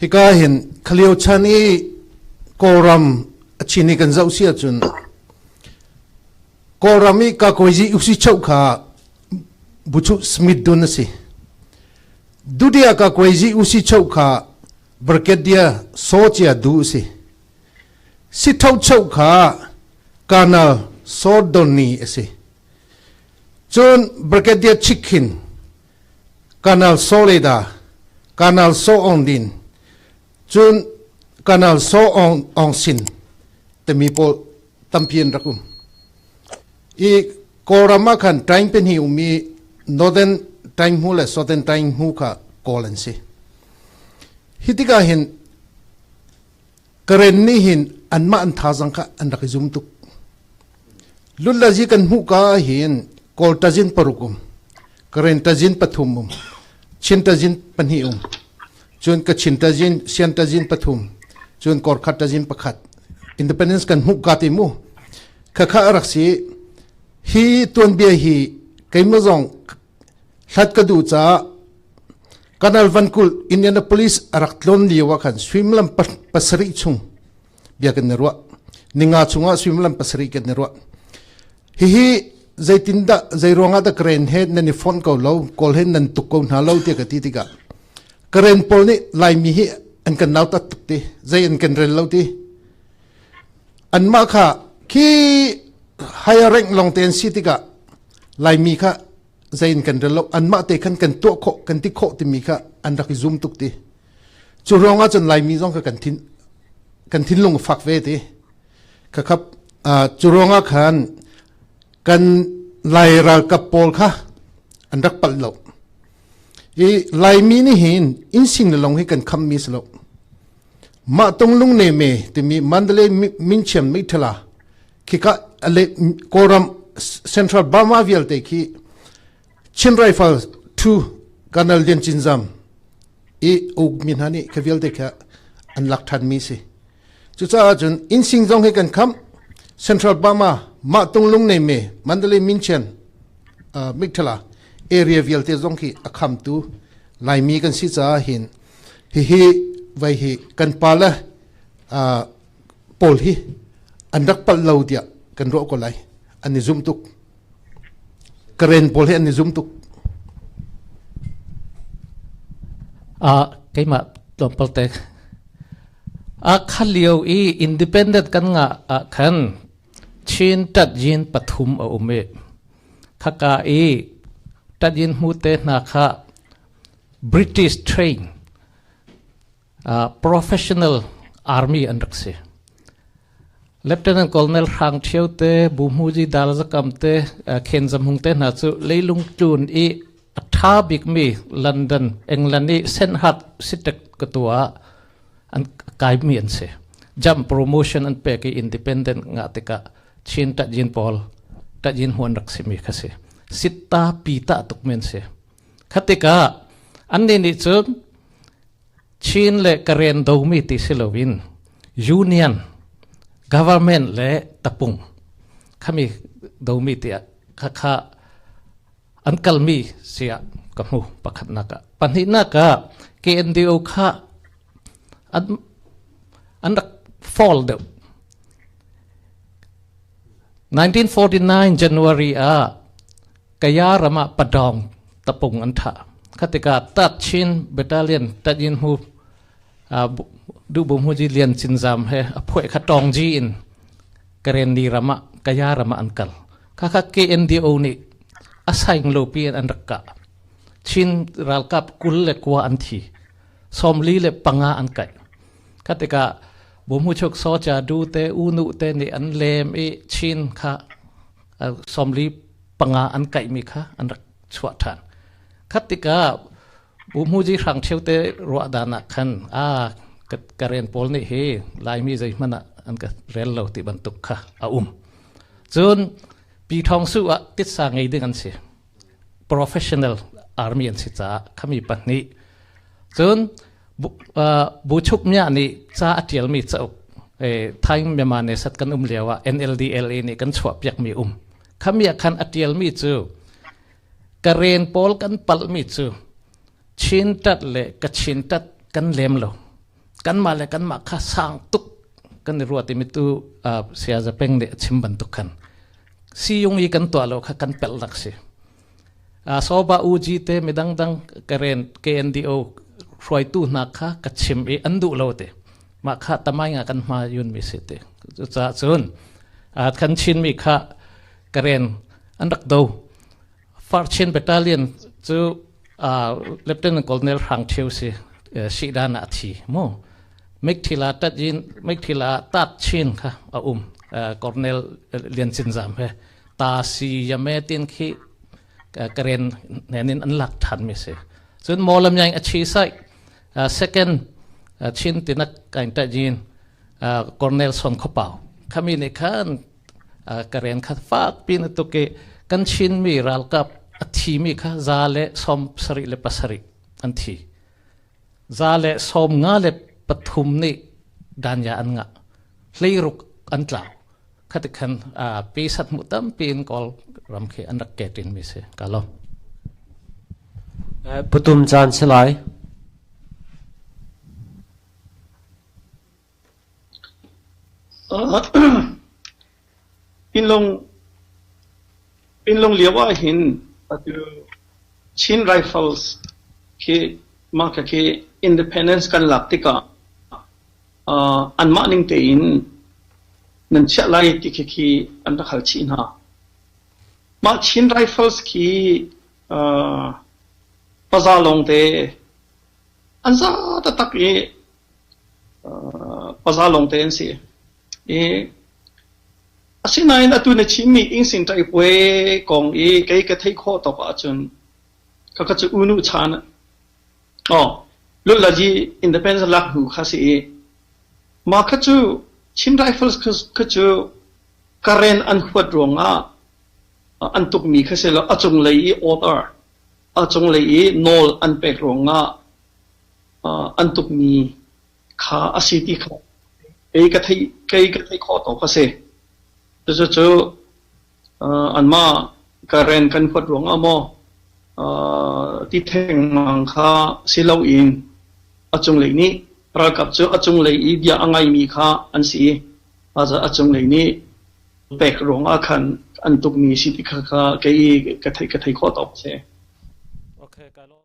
Hika hin khalio chan i Kawlram a chin i kan zoh si ahcun Kawlram i kakuaizi usi cheu kha buchu Smith dun a si. Dudia kakuaizi usi cheu kha Brigadier Socia du a si. Sitho cheu kha Colonel Sordoni a si. Cun Brigadier Chikhin Colonel Soleda, Colonel So Aung Din, cun Colonel So Aung Aung Sin timi pawl tampi an rak um. I Kawlram ah khan ṭaing pahnih um i Northern ṭaing hmu le Southern ṭaing hmu kha Kawl an si. Hi tikah hin Karen nih hin anmah an thazaang kha an rak i zum tuk. Lullazi kan hmuh ka ah hin Kawl tazin paruk um, Karen tazin pathum um, Chin tazin pahnih um, cun Kachin tazin, Sian tazin pathum, cun Korkhat tazin pakhat. Independence kan hmuh ka ti mu. Khakha a rak si. Hi tuanbia hi keimah zong hlat ka duh caah Kanal Van Kulh Indianapolis a rak tlawn lio ah khan suimilam pasarih chung bia kan i ruah. Ninga chungah suimilam pasarih kan i ruah. Hihi zeitindah zei ruangah dah Karen he nan i fonh ko lo, Kawl he nan tuk ko hna lo tiah ka ti tikah Karen pawl nih Laimi hi an kan nautat tuk ti, zei an kan rel lo ti. Anmah kha khi higher rank lawng te an si tikah Laimi kha zei in kan rel lo anmah te khan kan tuah khawh kan ti khawh timi kha an rak i zum tuk ti cu ruangah cun Laimi zong kha kan thin kan thinlung a fak ve ti kha khap cu ruangah khan kan Lai ralkap pawl kha an rak palh lo i Laimi nih hin inn sing le long hi kan kham mi si lo mah tung lung ne me timi Mandalay Minchiam Meithala khika ale Kawlram Central Burma vialte khi Chin Rifle 2 Colonel Lian Cin Zam i uk mi hna nih kha vialte kha an lak than mi si cucaah cun innsing zong hi kan kham Central Burma mah tunglung nei me Mandalay Minchen Mikthala area vialte zong khi a khamtu Laimi kan si caah hin hihi vai hi kan pa le pawl hi an rak palh lo tiah kan ruah ko lai an i zum tuk Karen pawl hi an i zum tuk Keimah tlawmpal te a kha lio i independent kan nga ah khan Chin tat yin pathum a um i khaka i tat yin hmu te hna kha British train Professional army an rak si. Lieutenant Colonel Hrang Ṭhio te, Bu Hmuji Dal Zakam te, Khen Zam Hung te hna cu leilung tlun i a ṭha bikmi London, England i Senhat sitek ka tua an kaimi an si. Jump promotion an pek i independent nga tikah Chin Tatyin pawl Tatyin huan rak simi kha si. Sitta pita tuk men si. Khatikah annih nih cun Chin le Karen domi ti si loin Union government le tapung khami domi tiah khakha an kalmi siah ka hmu pakhatnak ah pahnihnak ah KNDO kha an an rak fall deuh 1949 January ah Kaya ram ah Padawng tapung an thah. Kha tikah Tat Chin Battalion Tat Yin Hu Duhbum Huji Lian Cinzam he a phuai kha Tawngji in Karenni ram ah Kaya ram ah an kal. Kha kha KNDO nih a saing lo pi in an rak kah. Chin ralkap 29 an thi. 45 an kaih. Kha tikah Bumhuchuk Socha Du te U Nu te nih an lem i Chin kha 45 an kaihmi kha an rak chuah ṭhan. Khat tikah Buhmuji hrang ṭheo te ruah dan ah khan a Karen pawl nih hi Laimi zeihmanh ah an ka rel lo ti bantuk kha a um. Cun Pi Thawng Su ah titsa ngei ding an si. Professional army an si caah khami pahnih. Cun Bu Chuk Mya nih ca a ṭialmi cauk Thai Myanmar ne sat kan um lio ah NLDLA nih kan chuahpiakmi um. Khami ah khan a ṭialmi cu Karen pawl kan palhmi cu Chin tat le Kachin tat kan lem lo. Kanmah le kanmah kha sang tuk kan i ruat i tu Saya Za Peng nih a chim bantuk khan siyung i kan tuah lo kha kan pelh rak si. Soba UG te midang dang Karen KNDO hruaitu hna kha ka chim i an duh lo te. Mah kha tamai nga kan hma yun mi si te. Cucaah cun kan Chin mi kha Karen an rak do. Farchin Battalion cu Lieutenant Colonel Hrang Ṭhio si Sidan ah a thi mu. Mekthila tat in Mekthila tat chin kha a um Colonel Lian Cin Zam he ta si yame tin khi Karen nen in an lak ṭhan mi si. Cun Mawlamyaing a chi sai second Chin tinak kain ta jin Colonel Son Khopau khami nih khan Karen kha fak pin a tuk i kan Chinmi ralkap a thimi kha 177 an thi. 153 nih danya an ngah. 16 an tlau. Khati khan pi sat mu tampi in Kawl ram khi an rak ketin mi si. Ka lawm. Putum caan si lai. Pinlung lio ahhin atu Chin Rifles khi mah khi independence kan lak tikah anmah ning tein nan chiah lai ti khi khi an rak hal chih hna. Mah Chin Rifles khi paza lawngte an za taktak i paza lawngte an si. I asinain atu na chimmi Ingsing ṭaihpuai kong i kei ka theih khawh tawk ahcun khakha cu unu chan oh Lutlaji independence lak hnu kha si i mah kha cu Chin Rifles kha cu Karen an huat ruangah an tukmi kha si lo a cunglei i order a cunglei i nawl an pek ruangah an tukmi kha a si ti kha kei ka theih kei ka theih khawh tawk a si. Cucu anmah ka ren kan huat ruangah maw ti thengmang kha si loin a cunglei nih ralkap cu a cunglei i bia a ngaimi kha an si i a cunglei nih pek ruangah khan an tukmi si ti kha kei ka theih ka thei khawh tawk a si. Okay, ka lawm.